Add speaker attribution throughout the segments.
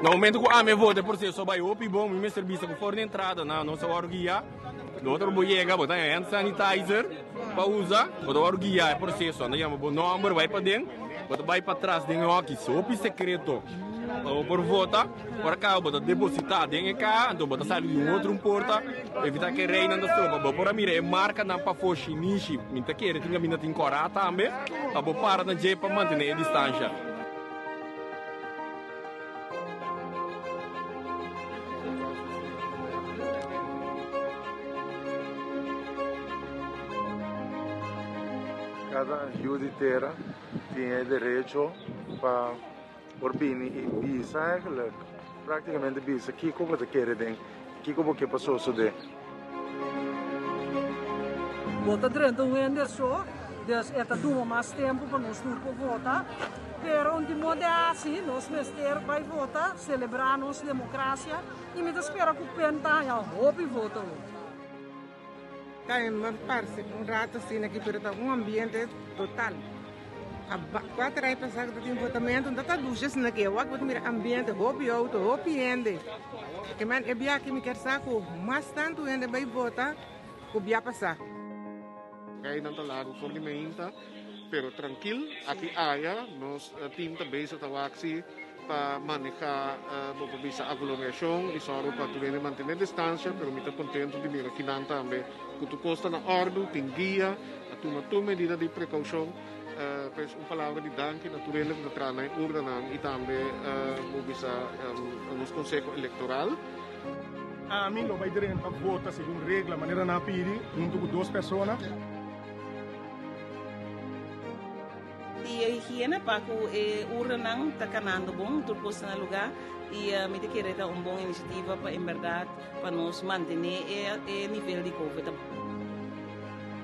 Speaker 1: Na momento ku ami a vota e proseso a bai hopi bon, mi mester bisa ku for di entrada na nos a wòrdu guiá. Dòkter bo yega bo ta haña hand sanitizer pa usa, bo ta wòrdu guiá e proseso. Nan ta yama bo nòmber, bai paden, bo ta bai patras den e hòki. Hopi sekreto pa bo por vota. Ora kaba bo ta depositá den e kaha, anto bo ta sali di un otro un porta, evitá ku e reinan ta stroba. Bo por a mira e markanan pafó shinishi, mi ta kere tin kaminda tin kòrá tambe, pa bo para na dje pa mantené e distansha.
Speaker 2: Kada yu di tera tin e derecho pa por bini i bisa eigenlijk, praktikamente bisa kiko bo ta kere den, kiko bo ke pa sosode.
Speaker 3: Bo ta drenta un hende so, dus e ta duma mas tempu pa nos tur por vota. Pero un timon de hasi, nos mester bai vota, selebrá nos demokrasia i mi ta spera ku pen ta haña hopi voto awe.
Speaker 4: Ta parse un rato asina aki pero ta un ambiente total. Kuater aña pasá ku ta tin votamento no ta lushi asina aki. Awor bo ta mira ambiente hopi outo hopi hende. E man e bia aki mi kier sa ku mas tantu hende bai vota ku bia pasá.
Speaker 5: Reinan ta largu for di meinta pero trankil aki aya nos team ta bezig ta wak si pa maneha bo por bisa aglomeracion y sòru pa tur hende mantene distancia pero mi ta contento di mira kinan tambe cu tur cos ta na ordu tin guia a tuma tur medida di precaucion pues un palabra di danki na tur hende cu ta traha na e urnanan y tambe bo bisa nos conseho electoral.
Speaker 6: Ami lo bai drenta vota segun regla manera nan a pidi hunto cu dos persona.
Speaker 7: Di e higiena pa ku e urnanan ta kanando bon, tur kos ta na lugá i mi ta kere ta un bon inisiativa pa en bèrdat pa nos mantené e nivel di covid.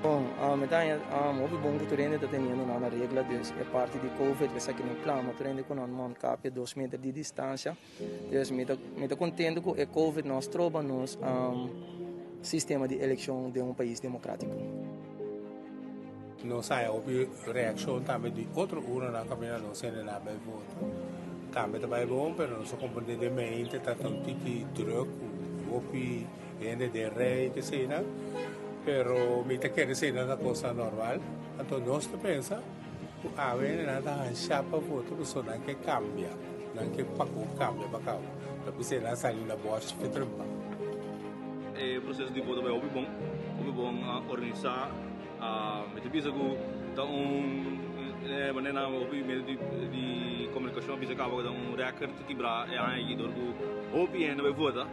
Speaker 8: Bon, mi ta haña hopi bon ku tur hende ta teniendo nan na regla, dus e parti di covid esaki no plama, tur hende ku nan mondkapje dos meter di distansha, dus mi ta mi ta kontento ku e covid no a stroba nos sistema di elekshon den un pais demokratiko.
Speaker 9: Nos haya hopi reaccion tambe di otro urnanan caminda nos hendenan bay vota. Tambe ta bay bon pero nos a comprende den mente ta un tiki druk cu hopi hende den rij keseynan pero mi ta kere eseynan ta cosa normal. Anto nos ta pensa cu awe hendenan ta hansha pa vota pasobra nan ke cambia, nan ke paco cambia pa cabo. Ta bisa nan sali na bosh fe trempa.
Speaker 1: E proceso di vota bay hopi bon, hopi bon organisa. Mi ta bisa ku ta un manera nan hopi medio di komunikashon a bisa kaba ku ta un rèkòrt kibrá e aña aki dor ku hopi hende bai vota.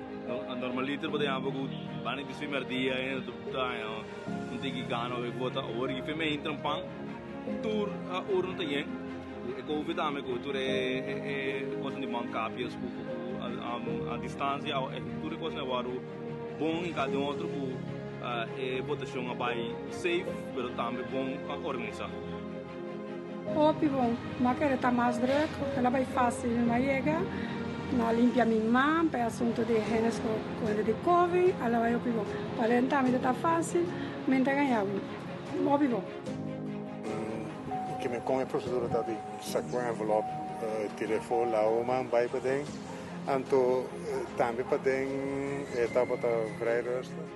Speaker 1: Normaliter bo ta yama ku banda di primer dia hende ta haña un tiki gana pa bai vota. Awor aki f'e mei trempan tur urna ta yen. Ku e covid tambe ku tur e kosnan di mondkapjes ku a distansia tur e kosnan a wòrdu bon i kada un otro ku e votashon a bai safe pero tambe bon organisá.
Speaker 10: Hopi bon, no a kere ta mas druk, el a bai fácil, mi no a yega, no a limpia mi man pa e asunto di hende ku hende di covid, el a bai hopi bon. Pa renta mi ta ta fácil, mi ta gaña hopi bon.
Speaker 2: Ke men kon e prosedura ta di saka un envelop tira afó lava man bai paden anto tambe paden e tabata vrij rustig.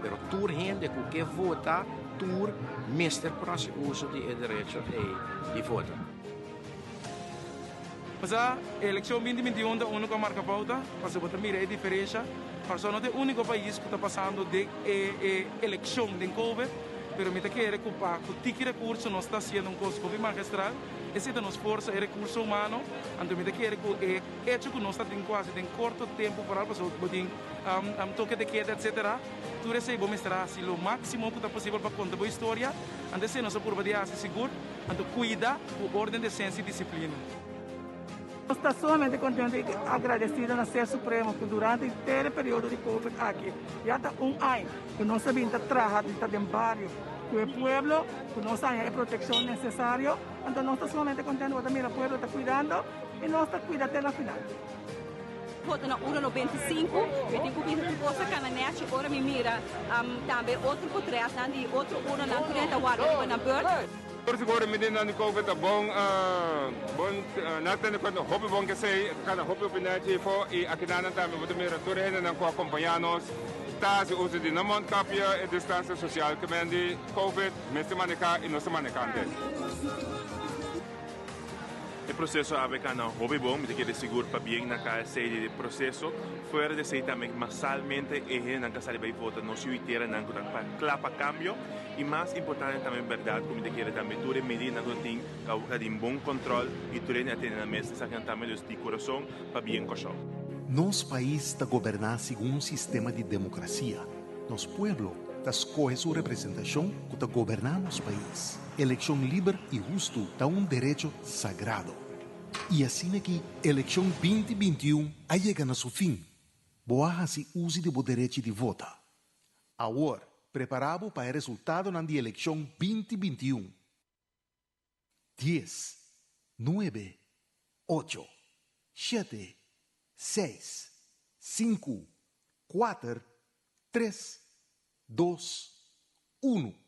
Speaker 11: Pero tur hende ku ke vota tur mester por hasi uso di e derecho ei di vota.
Speaker 12: Pasá elekshon binti 21 ta unu ku a marka pouta, pasobra bo ta mira e diferensha. Kòrsou no ta e úniko pais ku ta pasando den e elekshon den covid, pero mi ta kere ku pa ku tiki rekurso nos ta hasiendo un kos hopi magistral. Esei ta nos forsa, e rekurso humano. Anto mi ta kere ku e echo ku nos ta tin kuasi den korto tempu foral pasobra bo tin toke de keda etsetera, tur esei bo mester hasi lo máksimo ku ta posibel pa konta bo historia. Anto esei nos a purba di hasi sigur. Anto cuida cu orden, decencia y disciplina.
Speaker 13: Nos ta sumamente contento y agradecido na Ser Supremo cu durante henter e periodo di Covid aki, ya ta un aña cu nos a bin ta traha di ta den bario cu e pueblo, cu nos a haña e proteccion necesario. Anto nos ta sumamente contento, bo ta mira pueblo ta cuidando y nos ta cuida te na final.
Speaker 7: Foto na uro 95, mi tin cu bisa tur cos a cana nechi ora mi mira tambe otro potretnan di otro uronan tur hende ta warda riba nan beurt.
Speaker 14: Por sigur medidanan di Covid ta bon, bon nan tene cuenta hopi bon kesey, ta cana hopi hopi nechi afo y akinanan tambe bo ta mira tur e hendenan cu a acompaña nos ta haci uso di nan mondkapje, e distancia social ke men di Covid mester maneha y nos ta manehante.
Speaker 15: E proceso awe cana hopi bon, mi ta kere sigur pabien na KSC di e proceso. Fuera di esey tambe masalmente e hendenan ka sali bay vota nos yu y teranan cu ta cla pa cambio. Y mas importante tambe berdad cu mi ta kere tambe tur e medidanan cu ta tin ta tin bon control y tur hende a tene nan mes esakinan tambe dus di curason pabien Kòrsou.
Speaker 16: Nos pais ta goberná segun un sistema di demokrasia. Nos pueblo ta skohe su representashon ku ta goberná nos pais. Elekshon liber i hustu ta un derecho sagrado. I asina ki elekshon binti 21 a yega na su fin, bo a hasi uzi di bo derechi di vota. Awor, prepará bo pa e resultadonan di elekshon binti 21. 10, 9, 8, 7, 6, 5, 4, 3, 2, 1.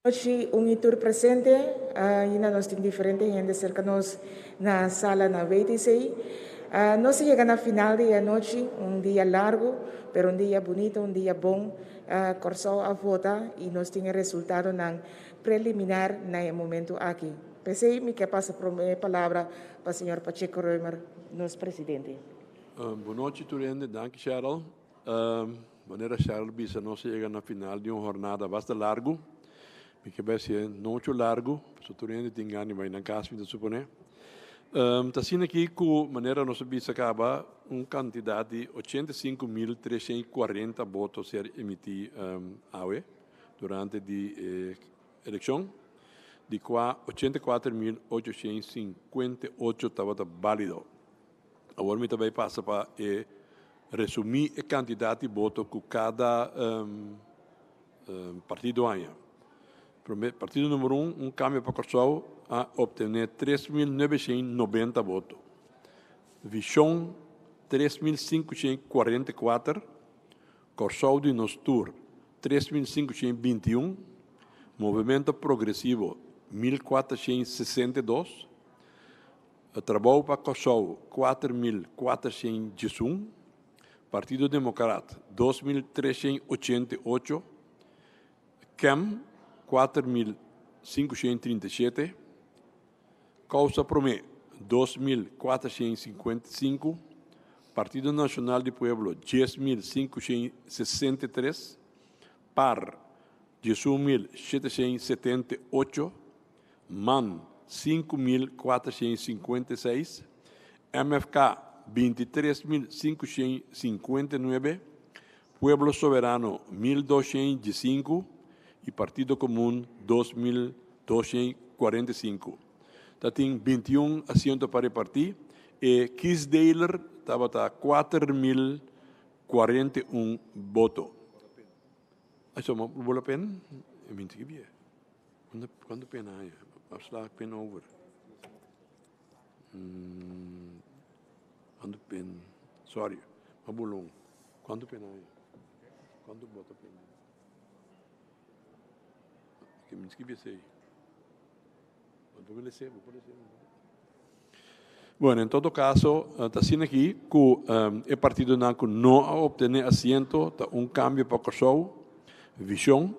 Speaker 4: Nochi un y tur presente. Ainda nos tin diferente hende cerca nos na sala na WTC. Nos a yega na final di e anochi, un dia largo, pero un dia bunita, un dia bon. Corsou a vota y nos tin e resultadonan preliminar na e momento aki. P'esey mi ke pasa prome palabra pa señor Pacheco Römer, nos presidente.
Speaker 17: Bon nochi tur hende, danki Cheryl. Manera Cheryl bisa nos a yega na final di un hornada basta largu. Mi ke bai hasié no mucho largu, pasobra tur hende tin gana di bai nan kas mi ta suponé. Ta asina aki ku manera nos a bisa kaba un kantidat di 85,340 boto ser emití awe durante di e elekshon, di kua 84,858 tabata bálido. Awor mi ta bai pasa pa e resumí e kantidat di boto ku kada partido haña. Promé, partido numero un, Un Kambio pa Kòrsou, a optené 3990 boto. Vishon 3544, Kòrsou di Nos Tur 3521, Movemento Progresivo 1462, Trabou pa Kòrsou 4411, Partido Demokrat 2388, KEM 4537, Kousa Promé 2455, Partido Nashonal di Pueblo 10563, par 11778, Man 5456, MFK 23559, Pueblo Soberano 1215 y Partido Comun 2245. Ta tin 21 asiento pa reparti. E kiesdeler tabata 4041 boto. Aso, bo la pen? E minti ki bie. Cuanto pena hay? Afslag pen over. Mm, cuanto pen? Sorry, ma bulong. Cuanto pena hay? Cuanto bota pen? Que me escribe sei. Bueno, en todo caso, ta asina aki cu e partidonan cu no a obtene asiento ta Un Cambio pa Corsou, Vision,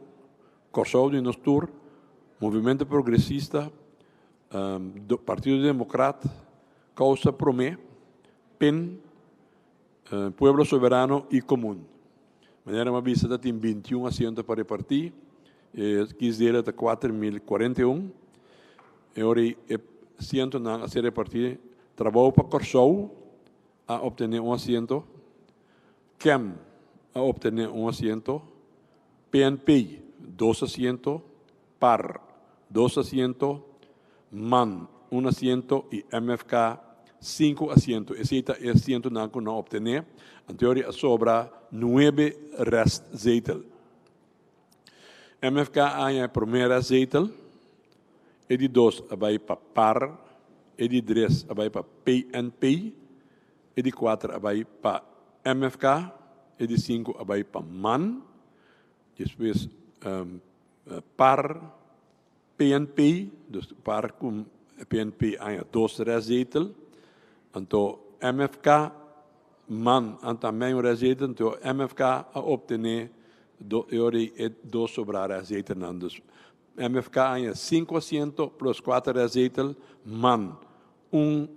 Speaker 17: Kòrsou di nos tur, Movimento Progresista, Partido Demokrat, Kousa Promé, pin, Pueblo Soberano i Komun. Manera mi a bisa ta tin 21 asiento pa repartí, e kiesdelen ta 4041. E ora ei e asientonan a ser repartí, Trabou pa Kòrsou a optené un asiento, Kem a optené un asiento, PNP dos asiento, par dos asiento, man un asiento i MFK sinku asiento. Esei ta e asientonan ku nan a optené. Anteori a sobra nuebe restzetel. MFK a haña e promé restzetel, e di dos a bai pa par, e di tres a bai pa PNP, E di kuater a bai pa MFK, e di sinku a bai pa man, despues par PNP, dus par ku PNP aña dos restzetel, anto MFK, man a tambe un restzetel, anto MFK a optené e ora ei e dos sobrá restzetelnan. Dus MFK aña sinku asiento plus kuater restzetel, man Un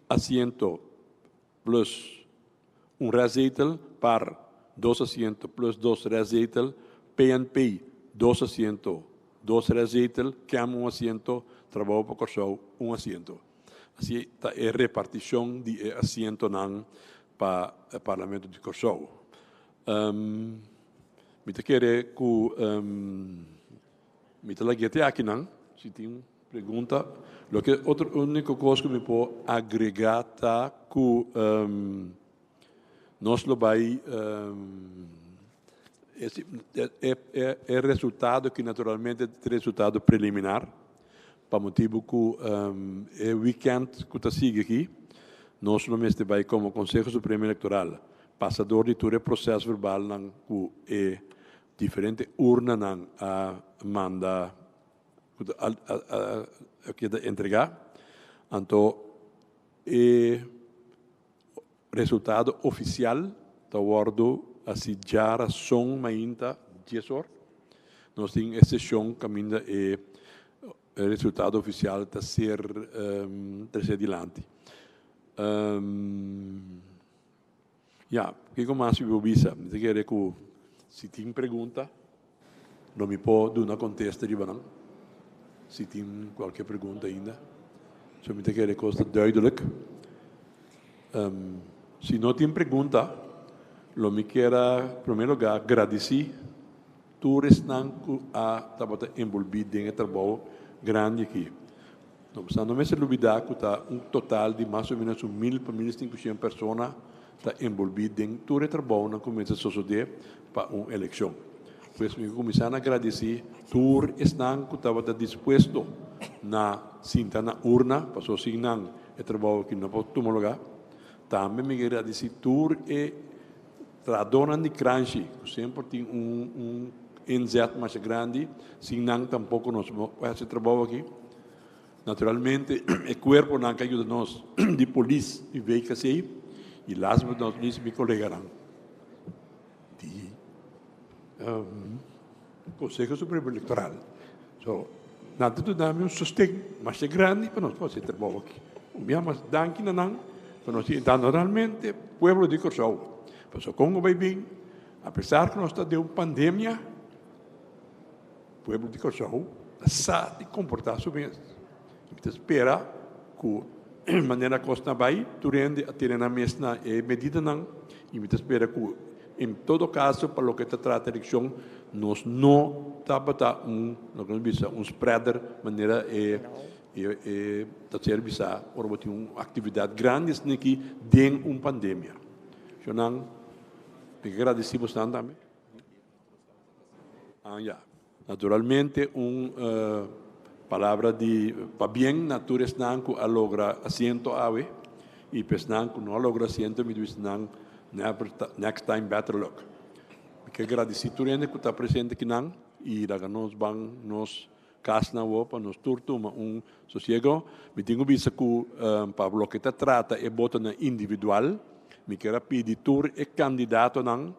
Speaker 17: asiento plus un restzetel, par dos asiento plus dos restzetel, PNP dos asiento, dos restzetel, KEM un asiento, Trabou pa Kòrsou un asiento. Así ta e repartishon di e asientonan pa e Parlamento di Kòrsou. Mi ta kere ku mi ta lag'é te akinan, si tin. Pregunta, Loke otro unico cos cu mi por agrega ta cu nos lo bay e resultado aki naturalmente ta resultado preliminar pa motibo cu e weekend cu ta sigui aki nos lo mester bay como Conseho Supremo Electoral pasa door di tur e proces verbalnan cu e diferente urnanan a manda. ku a keda entregá. Anto e resultado ofisial ta wòrdu hasi djarason mainta dies or. Nos tin e seshon kaminda e resultado ofisial ta ser trese dilanti. Ya, kiko mas mi por bisa? Mi ta kere ku si tin pregunta lo mi por duna kontesta riba nan. Si tin kualke pregunta ainda. So mi ta kere kos ta duidelik. Si no tin pregunta lo mi kier a prome lugar gradisí tur esnan ku a tabata enbolbí den e trabou grandi aki. No obstante, no mester lubidá ku ta un total di mas o ménos un mil pa 1500 persona ta enbolbí den tur e trabounan ku mester sosodé pa un elekshon. Pues mi ke kuminsá na gradisí tur esnan ku tabata dispuesto na sinta na urna, pasobra sin nan e trabou aki no por tuma lugá. Tambe mi ke gradisí tur e trahadónan di Kranshi ku semper tin un inzet masha grandi, sin nan tampoko nos no por hasi e trabou aki. Naturalmente e kuerponan ku a yuda nos di polis i VKC i last but not least mi koleganan di Konseho Supremo Elektoral. So nan ta duna mi un sosten masha grandi pa nos por hasi e trabou aki. Un bia mas danki na nan pa nos tin naturalmente pueblo di Kòrsou. Pasobra kon ku bai bin apesar ku nos ta den un pandemia, Pueblo di Kòrsou ta sa di komportá su mes. Mi ta spera ku manera kosnan bai, tur hende a tene nan mes na e medidanan i mi ta spera ku en todo kaso pa loke ta trata elekshon nos no tabata un, loke nos bisa, un spreader manera e e ta ser bisá ora bo tin un aktividat grandi asina aki den un pandemia. Shonnan, mi ke gradisí bosnan tambe. Ah ya. Naturalmente un palabra di pabien na tur esnan ku a logra asiento awe i pa esnan ku no a logra asiento mi di nan never next time better luck. Mi ke gradisí tur hende ku ta presente akinan i laga nos ban nos kasnan awor pa nos tur tuma un sosiego. Mi tin ku bisa ku pa loke ta trata e botonan individual mi kier a pidi tur e kandidatonan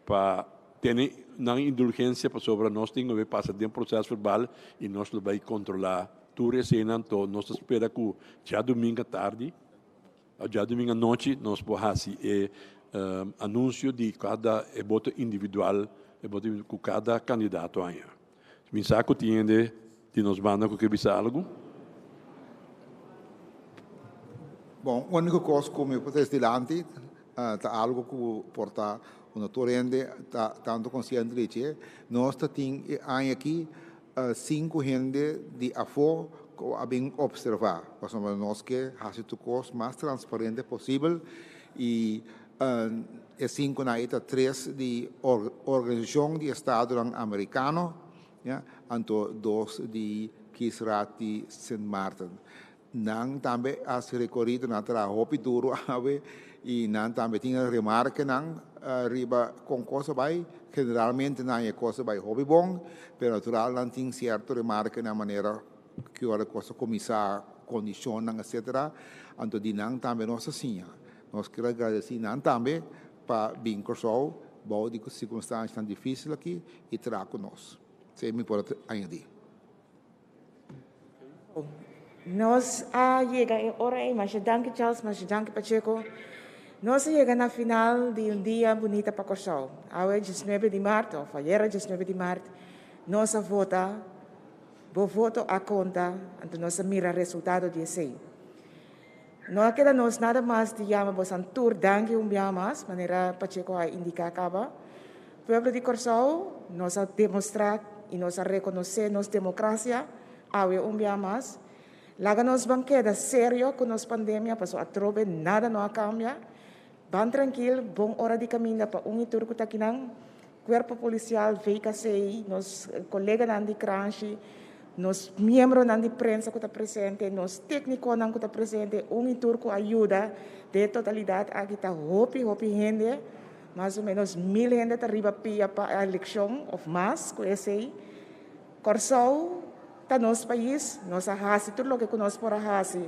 Speaker 17: Pa tene nan indulgencia pasobra nos tin lo bay pasa den proces verbal y nos lo bay controla tur eseynan to nos ta spera cu djadumingo atardi of djadumingo anochi nos por haci e anuncio di cada e voto individual e voto cu cada candidato haña. Mi sa cu tin hende di nos banda cu ke bisa algo.
Speaker 18: Bon, unico cos cu mi por trece dilanti ta algo cu por ta unda tur hende ta tanto consciente di dje. Nos ta tin e aña aki cinco hende di afo cu a bin observa, pasobra nos ke haci tur cos mas transparente posibel y E sinkunan ei ta tres di Organisashon di Estadonan Amerikano, ya, anto dos di Kiesraad di Sint Maarten. Nan tambe a hasi rekorido, nan a traha hopi duru awe i nan tambe tin remarkenan riba kon kos a bai. Generalmente nan e kos a bai hopi bon, pero natural nan tin sierto remarkenan manera ki ora kos a kuminsá, kondishonnan etcetera. Anto di nan tambe nos a siña. Nos kier a gradesí nan tambe pa bin Kòrsou bou di sirkunstansianan difísil aki i traha ku nos. Esei mi por a añadí.
Speaker 19: Nos a yega e ora ei. Masha danki Charles, masha danki Pacheco. Nos a yega na final di un dia bunita pa Kòrsou. Awe diesnuebe di mart, òf ayera diesnuebe di mart, nos a vota. Bo voto a konta, anto nos a mira resultado di esei. No a keda nos nada mas di yama bosan tur danki un bia mas, manera Pacheco a indica caba. Pueblo di Corsou, nos a demostra y nos a reconoce nos democracia awe un bia mas. Laga nos ban keda serio cu nos pandemia paso atrobe nada no a cambia. Ban trankil, bon ora di caminda pa un y tur cu ta akinan. Cuerpo Policial, VKC, nos coleganan di Kranshi, nos miembronan di prensa cu ta presente, nos tecniconan cu ta presente, un y tur cu a yuda den e totalidad aki ta hopi, hopi hende, mas o menos mil hende ta riba pia pa eleccion of mas cu esey. Corsou. Ta nos pais, nos a hasi tur loke ku nos por a hasi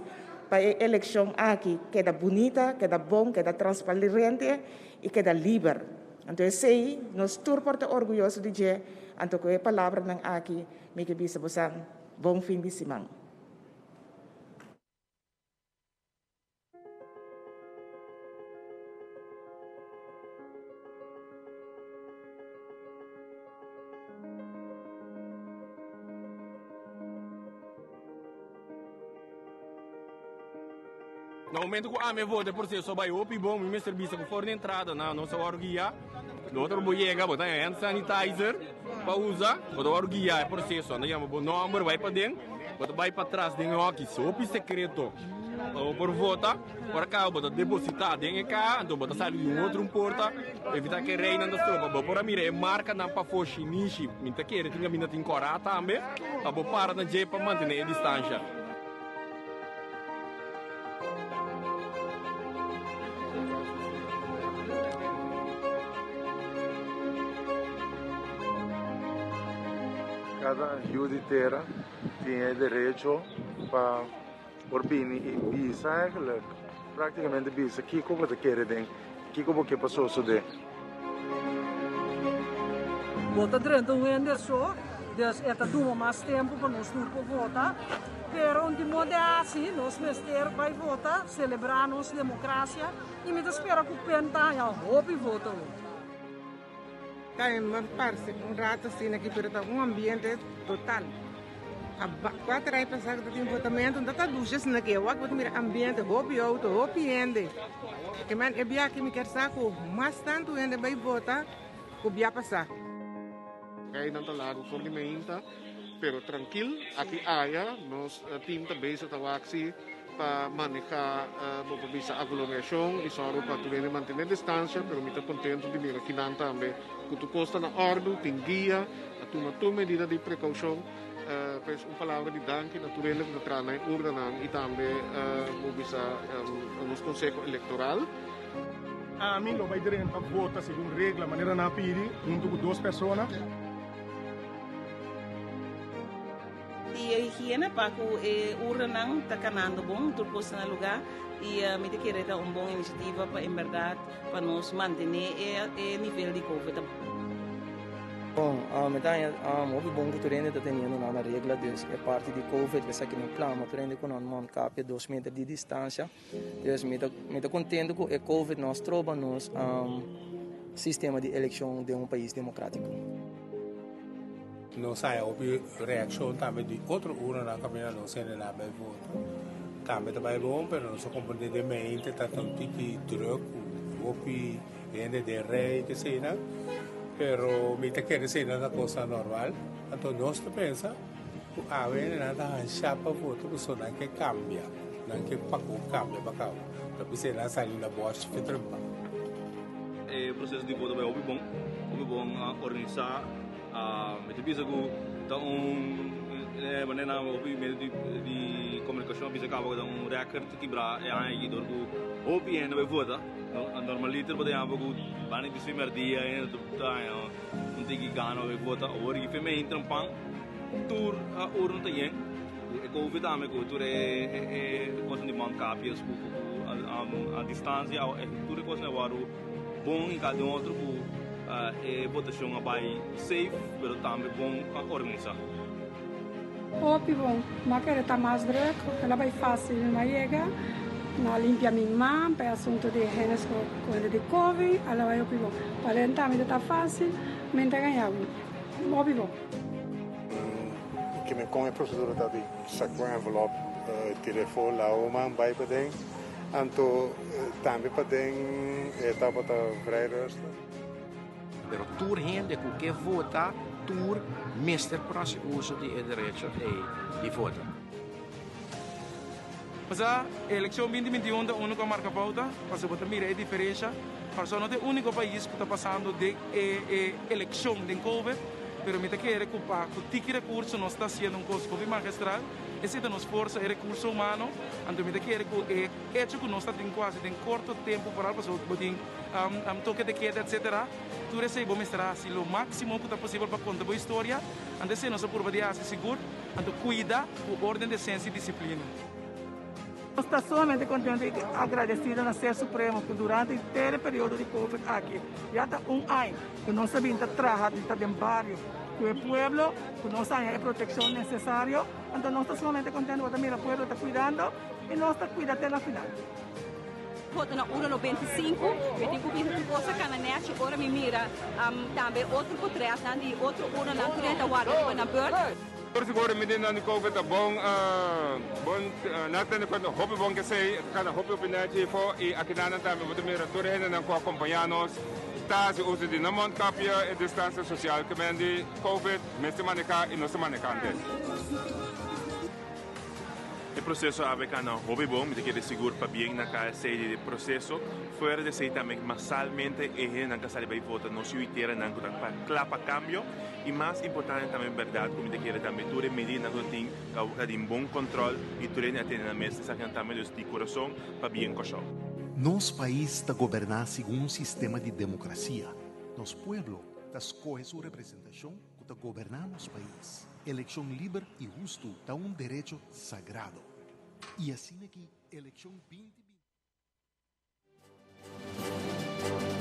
Speaker 19: pa e elekshon aki keda bunita, keda bon, keda transparente i keda liber. Anto esei nos tur por ta orguyoso di dje, anto ku e palabranan aki mi ke bisa bosan bon fin di siman.
Speaker 14: Na momento ku ami a vota e proseso a bai hopi bon, mi mester bisa ku for di entrada nan nos a wòrdu guiá. Lo otro bo yega bo ta haña hand sanitizer pa usa, bo ta wòrdu guiá e proseso. Nan ta yama bo nòmber, bai paden, bo ta bai patras den e hòki, hopi sekreto pa bo por vota. Ora kaba bo ta depositá den e kaha, anto bo ta sali di un otro un porta, evitá ku e reinan ta stroba. Bo por a mira e markanan pafó shinishi, mi ta kere tin kaminda tin kòrá tambe, pa bo para na dje pa mantené e distansha.
Speaker 2: Kada yu di tera tin e derecho pa por bini i bisa eigenlijk, praktikamente bisa kiko bo ta kere den, kiko bo ke pa sosode.
Speaker 3: Bo ta drenta un hende so, dus e ta duma mas tempu pa nos tur por vota. Pero un di modo hasi, nos mester bai vota, selebrá nos demokrasia i mi ta spera ku pen ta haña hopi voto awe.
Speaker 4: Ta parse un rato asina aki pero ta un ambiente total. Kuater aña pasá ku ta tin votamentu no ta dushi asina aki. Awor bo ta mira ambiente, hopi outo, hopi hende. Ke men e bia aki mi kier sa ku mas tantu hende bai vota ku bia pasá.
Speaker 5: Reinan ta largu for di meinta, pero trankil. Aki aya nos team ta bezig ta wak si pa maneha bo por bisa aglomeracion y sòru pa tur hende mantene distancia, pero mi ta contento di mira kinan tambe cu tur cos ta na ordu, tin guia, a tuma tur medida di precaucion. Pues un palabra di danki na tur hende cu ta traha na e urnanan y tambe bo bisa nos conseho electoral.
Speaker 6: Ami lo bai drenta vota segun regla manera nan a pidi hunto cu dos persona.
Speaker 7: E higiena pa ku e urnanan ta kanando bon, tur kos ta na lugá i mi ta kere ta un bon inisiativa pa en bèrdat pa nos mantené e nivel di covid.
Speaker 8: Bon, mi ta haña hopi bon ku tur hende ta teniendo nan na regla, dus e parti di covid esaki no plama, tur hende ku nan mondkapje dos meter di distansia, dus mi ta mi ta kontento ku e covid no a stroba nos sistema di elekshon den un pais demokratiko.
Speaker 9: Nos haya hopi reaccion tambe di otro urnanan caminda nos hende nan bay vota. Tambe ta bay bon pero nos a comprende den mente ta un tiki druk cu hopi hende den rij eseinan pero mi ta kere eseinan ta cosa normal. Anto nos ta pensa cu awe hendenan ta hansha pa vota pasobra nan ke cambia, nan ke paco cambia pa cabo. Ta bisa nan sali na bosh fe trempa.
Speaker 1: E proceso di vota bay hopi bon, hopi bon organisa. Mi ta bisa ku ta un manera nan hopi medio di komunikashon a bisa kaba ku ta un rèkòrt kibrá e aña aki dor ku hopi hende bai vota. Normaliter bo ta yama ku banda di primer dia hende ta haña un tiki gana pa bai vota. Awor aki fe mei trempan tur urna ta yen. E covid tambe ku tur e kosnan di mondkapjes ku a distansia tur e kosnan a wòrdu bon i kada un otro ku e votashon a bai safe pero tambe bon organisá.
Speaker 10: Hopi bon, ma kere ta mas druk, el a bai fácil, mi a yega, mi a limpia mi man pa e asunto di hende ku hende di covid, el a bai hopi bon. Pa den tambe ta fácil, mi ta gaña hopi bon.
Speaker 2: Ke men kon e prosedura ta di saka un envelop, tira efo, lava bo man, bai paden. Anto tambe paden e tabata vrij rustig.
Speaker 11: Pero tur hende ku ke vota, tur mester por hasi uso di e derecho ei di vota.
Speaker 12: Pasá elekshon binti 21 ta unu ku a marka pouta, pasobra bo ta mira e diferensha. Kòrsou no ta e úniko pais ku ta pasando den e elekshon den covid, pero mi ta kere ku pa ku tiki rekurso nos ta hasiendo un kos hopi magistral. Esei ta nos forsa, e rekurso humano. Anto mi ta kere ku e echo ku nos ta tin ku hasi den korto tempu foral pasobra bo tin toke de keda etsetera, tur esei bo mester hasi lo máksimo ku ta posibel pa konta bo historia. Anto esei nos a purba di hasi sigur. Anto kuida ku orden, desensia i disiplina.
Speaker 13: Nos ta sumamente contento y agradecido na Ser Supremo cu durante henter e periodo di Covid aki, ya ta un aña cu nos a bin ta traha ta den bario cu e pueblo, cu nos a haña e proteccion necesario. Anto nos ta sumamente contento, bo ta mira pueblo ta cuidando y nos ta cuida te na final.
Speaker 20: Vota na uro 95, mi tin cu bisa tur cos a cana nechi ora mi mira tambe otro potretnan di otro uronan tur hende ta warda riba nan beurt.
Speaker 14: Por sigur mi den nan di covid ta bon bon nan tene cuenta hopi bon kesey ta cana hopi hopi nechi afo y aki nan tambe bo ta mira tur e hendenan cu acompaña nos ta haci uso di nan mondkapje e distancia social ke men di covid mester maneha y nos ta manehante.
Speaker 15: E proceso a bay cana hopi bon, mi ta kere sigur pabien na KSC di e proceso. Fuera di esey tambe masalmente e hendenan ka sali bay vota nos yu y teranan cu ta cla pa cambio. Y mas importante tambe berdad cu mi ta kere tambe tur e medidanan cu ta tin ta tin bon control y tur hende a tene nan mes esakinan tambe dus di curason pabien Kòrsou.
Speaker 16: Nos pais ta goberná segun un sistema di demokrasia. Nos pueblo ta skohe su representashon ku ta goberná nos pais. Elekshon liber i hustu ta un derecho sagrado. I asina ki elekshon 20.